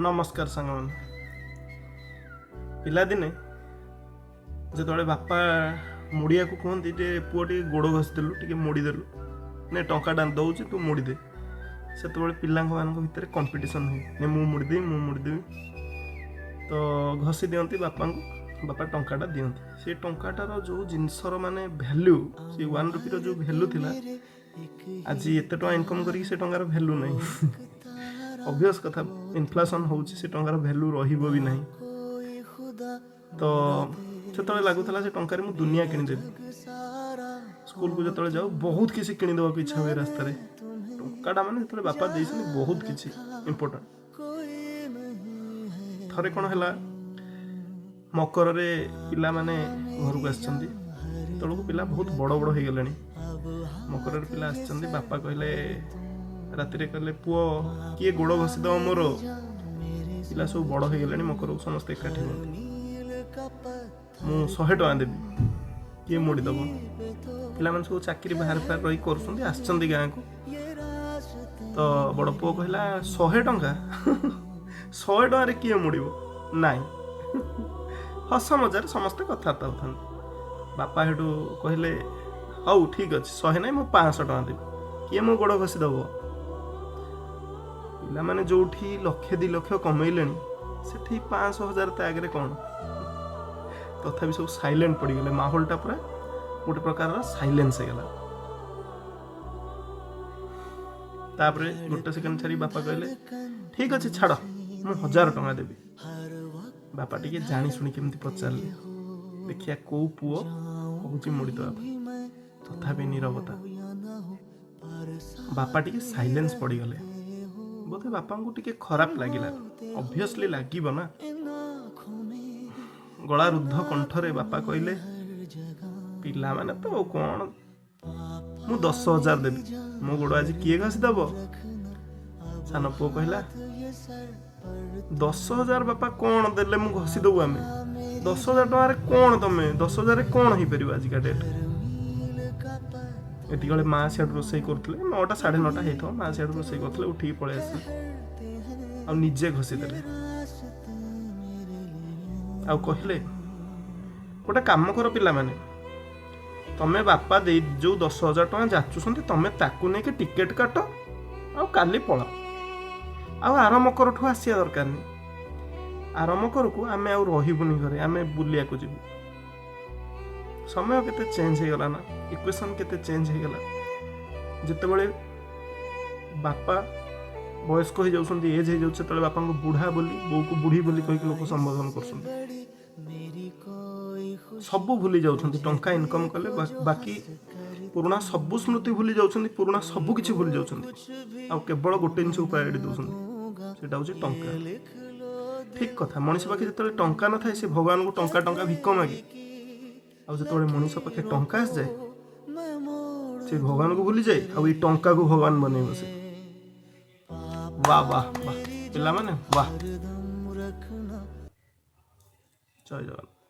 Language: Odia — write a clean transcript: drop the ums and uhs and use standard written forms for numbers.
ନମସ୍କାର ସାଙ୍ଗମାନେ। ପିଲାଦିନେ ଯେତେବେଳେ ବାପା ମୋଡ଼ିବାକୁ କୁହନ୍ତି ଯେ ପୁଅ ଟିକେ ଗୋଡ଼ ଘଷିଦେଲୁ, ଟିକେ ମୋଡ଼ିଦେଲୁ, ନେ ଟଙ୍କାଟା ଦେଉଛି, ତୁ ମୋଡ଼ିଦେ, ସେତେବେଳେ ପିଲାଙ୍କ ମାନଙ୍କ ଭିତରେ କମ୍ପିଟିସନ୍ ହୁଏ, ନେ ମୁଁ ମୋଡ଼ିଦେବି, ମୁଁ ମୋଡ଼ିଦେବି। ତ ଘଷି ଦିଅନ୍ତି ବାପାଙ୍କୁ, ବାପା ଟଙ୍କାଟା ଦିଅନ୍ତି। ସେ ଟଙ୍କାଟାର ଯେଉଁ ଜିନିଷର ମାନେ ଭ୍ୟାଲ୍ୟୁ, ସେ 1 ରୁପିର ଯେଉଁ ଭ୍ୟାଲ୍ୟୁ ଥିଲା, ଆଜି ଏତେ ଟଙ୍କା ଇନକମ୍ କରିକି ସେ ଟଙ୍କାର ଭ୍ୟାଲ୍ୟୁ ନାହିଁ। ଅବଭିୟସ୍ କଥା, ଇନଫ୍ଲେସନ୍ ହେଉଛି, ସେ ଟଙ୍କାର ଭ୍ୟାଲ୍ୟୁ ରହିବ ବି ନାହିଁ। ତ ସେତେବେଳେ ଲାଗୁଥିଲା ସେ ଟଙ୍କାରେ ମୁଁ ଦୁନିଆ କିଣିଦେବି। ସ୍କୁଲକୁ ଯେତେବେଳେ ଯାଉ, ବହୁତ କିଛି କିଣିଦେବାକୁ ଇଚ୍ଛା ହୁଏ ରାସ୍ତାରେ। ଟଙ୍କାଟା ମାନେ ଯେତେବେଳେ ବାପା ଦେଇଛନ୍ତି, ବହୁତ କିଛି ଇମ୍ପୋର୍ଟାଣ୍ଟ। ଥରେ କ'ଣ ହେଲା, ମକରରେ ପିଲାମାନେ ଘରକୁ ଆସିଛନ୍ତି। ସେତେବେଳକୁ ପିଲା ବହୁତ ବଡ଼ ବଡ଼ ହେଇଗଲେଣି। ମକରରେ ପିଲା ଆସିଛନ୍ତି। ବାପା କହିଲେ, ରାତିରେ କହିଲେ, "ପୁଅ, କିଏ ଗୋଡ଼ ଘଷିଦେବ ମୋର?" ପିଲା ସବୁ ବଡ଼ ହେଇଗଲେଣି। ମକରକୁ ସମସ୍ତେ ଏକାଠି ହୁଅନ୍ତି। "ମୁଁ 100 ଟଙ୍କା ଦେବି, କିଏ ମୋଡ଼ିଦେବ?" ପିଲାମାନେ ସବୁ ଚାକିରି ବାହାରେ ଫାହାରେ ରହି କରୁଛନ୍ତି, ଆସିଛନ୍ତି ଗାଁକୁ। ତ ବଡ଼ ପୁଅ କହିଲା, "100 ଟଙ୍କା? 100 ଟଙ୍କାରେ କିଏ ମୋଡ଼ିବ?" ନାଇଁ, ହସ ମଜାରେ ସମସ୍ତେ କଥାବାର୍ତ୍ତା ହେଉଥାନ୍ତି। ବାପା ହେଠୁ କହିଲେ, "ହଉ, ଠିକ୍ ଅଛି, 100 ନାଇଁ, ମୁଁ 500 ଟଙ୍କା ଦେବି, କିଏ ମୋ ଗୋଡ଼ ଘଷିଦେବ?" ପିଲାମାନେ ଯୋଉଠି ଲକ୍ଷେ 2 ଲକ୍ଷ କମେଇଲେଣି, ସେଠି 500 ହଜାର ତା ଆଗରେ କ'ଣ? ତଥାପି ସବୁ ସାଇଲେଣ୍ଟ ପଡ଼ିଗଲେ। ମାହୋଲଟା ପୁରା ଗୋଟେ ପ୍ରକାରର ସାଇଲେନ୍ସ ହେଇଗଲା। ତାପରେ ଗୋଟେ ସେକେଣ୍ଡ ଛାଡ଼ି ବାପା କହିଲେ, "ଠିକ୍ ଅଛି, ଛାଡ଼, ମୁଁ 1000 ଟଙ୍କା ଦେବି।" ବାପା ଟିକେ ଜାଣି ଶୁଣି କେମିତି ପଚାରିଲେ, ଦେଖିବା କୋଉ ପୁଅ କହୁଛି ମୋଡ଼ିଦେବା ପାଇଁ। ତଥାପି ନୀରବତା। ବାପା ଟିକେ ସାଇଲେନ୍ସ ପଡ଼ିଗଲେ। ବୋଧେ ବାପାଙ୍କୁ ଟିକେ ଖରାପ ଲାଗିଲା। ଅବଭିୟସଲି ଲାଗିବ ନା। ଗଳା ରୁଦ୍ଧ କଣ୍ଠରେ ବାପା କହିଲେ, "ପିଲାମାନେ ତ କ'ଣ, ମୁଁ 10,000 ଦେବି, ମୋ ଗୋଡ଼ ଆଜି କିଏ ଘଷିଦେବ?" ସାନ ପୁଅ କହିଲା, "10,000 ବାପା କ'ଣ ଦେଲେ ମୁଁ ଘଷିଦେବୁ ଆମେ? 10,000 ଟଙ୍କାରେ କ'ଣ, ତମେ 10,000ରେ କ'ଣ ହେଇପାରିବ ଆଜିକା ଡେଟ୍?" ଏତିକିବେଳେ ମା ସିଆଡ଼ୁ ରୋଷେଇ କରୁଥିଲେ। 9ଟା 9:30 ହେଇଥିବ। ମା ସିଆଡ଼ୁ ରୋଷେଇ କରୁଥିଲେ, ଉଠିକି ପଳେଇ ଆସିଲେ ଆଉ ନିଜେ ଘଷିଦେଲେ। ଆଉ କହିଲେ, "ଗୋଟେ କାମ କର ପିଲାମାନେ, ତମେ ବାପା ଦେଇ ଯୋଉ 10,000 ଟଙ୍କା ଯାଚୁଛନ୍ତି, ତମେ ତାକୁ ନେଇକି ଟିକେଟ୍ କାଟ ଆଉ କାଲି ପଳାଅ। ଆଉ ଆର ମକରଠୁ ଆସିବା ଦରକାର ନାହିଁ। ଆର ମକରକୁ ଆମେ ଆଉ ରହିବୁନି ଘରେ, ଆମେ ବୁଲିବାକୁ ଯିବୁ।" ସମୟ କେତେ ଚେଞ୍ଜ ହେଇଗଲା ନା? ଇକ୍ୱେସନ୍ କେତେ ଚେଞ୍ଜ ହେଇଗଲା। ଯେତେବେଳେ ବାପା ବୟସ୍କ ହେଇଯାଉଛନ୍ତି, ଏଜ୍ ହେଇଯାଉଛି, ସେତେବେଳେ ବାପାଙ୍କୁ ବୁଢ଼ା ବୋଲି, ବୋଉକୁ ବୁଢ଼ୀ ବୋଲି କହିକି ଲୋକ ସମ୍ବୋଧନ କରୁଛନ୍ତି। ସବୁ ଭୁଲି ଯାଉଛନ୍ତି। ଟଙ୍କା ଇନକମ୍ କଲେ ବାକି ପୁରୁଣା ସବୁ ସ୍ମୃତି ଭୁଲି ଯାଉଛନ୍ତି, ପୁରୁଣା ସବୁ କିଛି ଭୁଲି ଯାଉଛନ୍ତି ଆଉ କେବଳ ଗୋଟେ ଜିନିଷକୁ ପ୍ରାୟୋରିଟି ଦେଉଛନ୍ତି, ସେଇଟା ହେଉଛି ଟଙ୍କା। ଠିକ୍ କଥା, ମଣିଷ ପାଖେ ଯେତେବେଳେ ଟଙ୍କା ନଥାଏ, ସେ ଭଗବାନଙ୍କୁ ଟଙ୍କା ଟଙ୍କା ଭିକ ମାଗେ। ଆଉ ଯେତେବେଳେ ମଣିଷ ପାଖେ ଟଙ୍କା ଆସିଯାଏ, ସେ ଭଗବାନକୁ ଭୁଲିଯାଏ ଆଉ ଏଇ ଟଙ୍କାକୁ ଭଗବାନ ବନେଇ ବସେ। ବାह ବାହ ବାହ ପିଲାମାନେ, ବାହ! ଜୟ ଜଗନ୍ନାଥ।